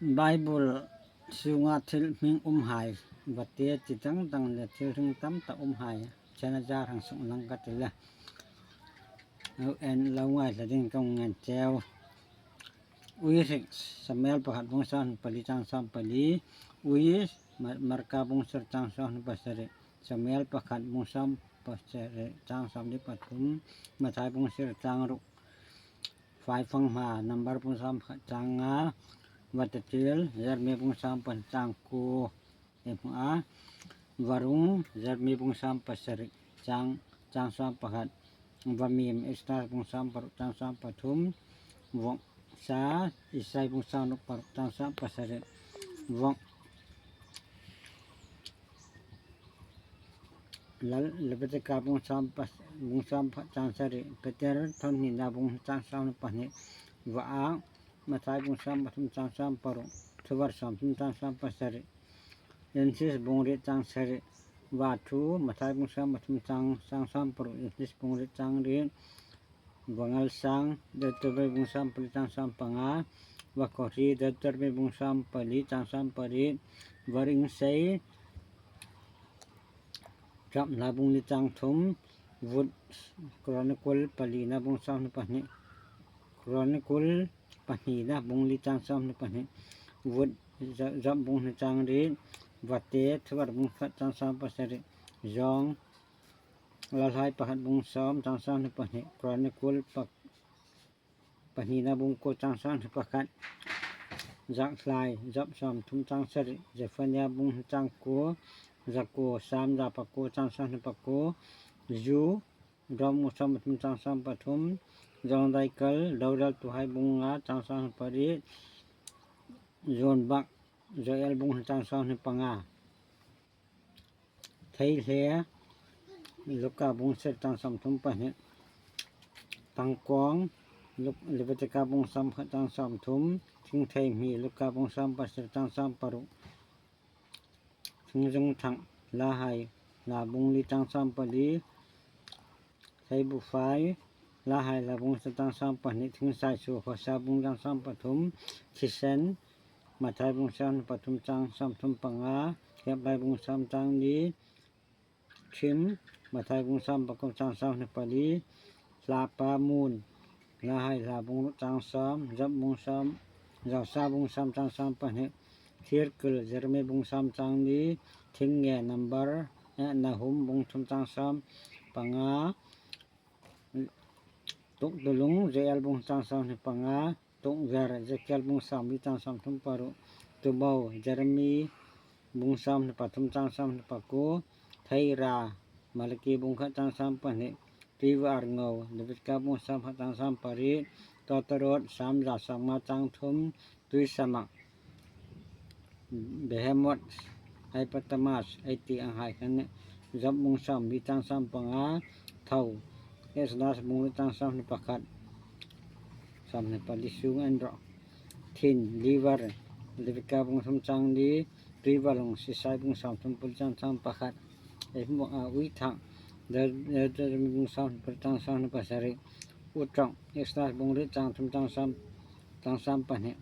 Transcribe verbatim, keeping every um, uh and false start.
Bible sunga thil hming umhai, vate chi dang dang le thil hring tam tak umhai, chena zar hang sung lang ka ti le. Lo en lo ngai hla ding ka ngen cheu. Ui hrik, Samuel pakhat bung sawm pali chang sawm pali. Ui, Ma-, Marka bung sari chang sawm pasari. Samuel pakhat bung sawm pasari chang sawm li pathum. Mathai bung sari chang ruk. Fai fang hma, Number bung sawm pakhat chang nga. Vate thil, Jeremia bung sawm pakhat chang kuo. Em a, Varung, Jeremia bung sawm pasari chang, chang sawm pakhat. Vamim, Exodus bung sawm paruk chang sawm pathum. Vawngsa, Isai bung sawm ruk paruk chang sawm pasari. Vawng Lal, Levitika bung sawm pas-, bung sawm pakhat chang sari. Peter, Thawnnihna bung chang sawm pahni. Vaak, Mathai bung sawm pathum chang sawm paruk. Thuvar sawmthum chang sawm pasari. Jenesis bung riet chang sari. Vathu, Mathai bung sawm pathum chang, chang sawm paruk. Jenesis bung riet chang riet. Vangalsang, Deuteronomi bung sawm pali chang sawm panga. Vakhawhri, Deuteronomi bung sawm pali chang sawm pariet. Varingsei, Job na bung li chang thum. Vut, Chronicle palina bung sawm hni pahni. Chronicle pahnina bung li chang sawm hni pahni. Vut, Jo-, Job bung hni chang riet. Vate, Thuvar bung khat chang sawm pasari. Zawng, Lalhai pakhat bung sawm chang sawm hni pahni. Chronicle pa-, pahnina bung kuo chang sawm hni pakhat. Zakthlai, Job sawmthum chang sari. Zephania bung hni chang kuo. Zakuo, Sam za pakuo chang sawm hni pakuo. Zu, Rom bung sawm pathum chang sawm pathum. Zawng daikal, Dodaltuhai bung nga chang sawm hni pariet. Zuonbak, Joel bung hni chang sawm hni panga. Theihle, Luka bung sari chang sawmthum pahni. Tangkawng, Luk-, Levitika bung sawm khat chang sawmthum. Thingthei hmi, Luka bung sawm pasari chang sawm paruk. Thingjung thang, Lahai, Hla bung li chang sawm pali. Theibufai, Lahai Hla bung sari chang sawm pahni. Thingsaisu, Hosea bung chang sawm pathum. Thisen, Mathai bung sawm pathum chang sawmthum panga. Hebrai bung sawm chang li. Thim, Mathai bung sawm pakuo chang sawm hni pali. Hlapa mun, Lahai Hla bung ruk chang sawm. Job bung sawm, Zawngsa bung sawm chang sawm pahni. Thirkil, Jeremia bung sawm chang li. Thingnge, Number, eh, Nahum bung thum chang sawm panga. Tuktulung, Joel bung chang sawm hni panga. Tukver, Ezekiel bung sawmli chang sawmthum paruk. Tubo, Jeremia bung sawm hni pathum chang sawm hni pakuo. Theira, Malaki bung khat chang sawm pahni. Tuivar ngo, Levitika bung sawm khat chang sawm pariet. Tawtawrawt, Sam za sawmnga chang thum. Tuisamak, Behemoth, Hypotamus, ei ti ang hai khan. Job bung sawmli chang sawm panga. Tho, Exodus bung li chang sawm hni pakhat. Sawm hni pali sung en ro. Thin, liver, Levitika bung thum chang li. Tuivalung, Isai bung sawmthum pali chang sawm pakhat. Ei hmu a, ui thang, Deuteronomi bung sawm hni pali chang sawm hni pasari. Utawng, Exodus bung riet chang thum chang sawm, chang sawm pahni.